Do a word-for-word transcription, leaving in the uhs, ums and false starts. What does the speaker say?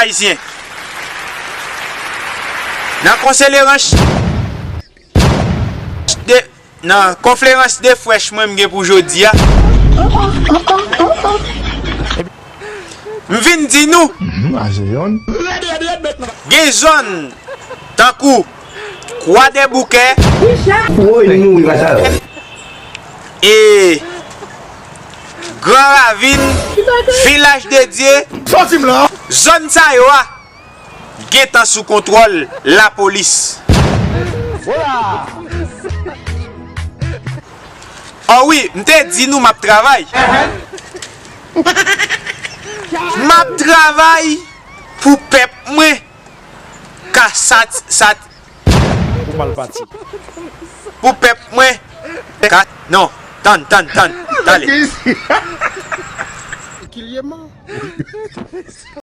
Ayisyen. Nan konselerans de, nan konferans de frèch mwen m gen pou jodi a, m vin di nou, gen zòn tankou Kwadèboukè, e Gran Ravin, Vilaj de Dye, zòn sa yo a gentan sou kontwòl lapolis. O wi, m te di nou m ap travay. M ap travay pou pèp mwen ka sat, sat, Ou mal pati. pou pèp mwen ka, non, tann, tann, tann, tande. Kilyeman.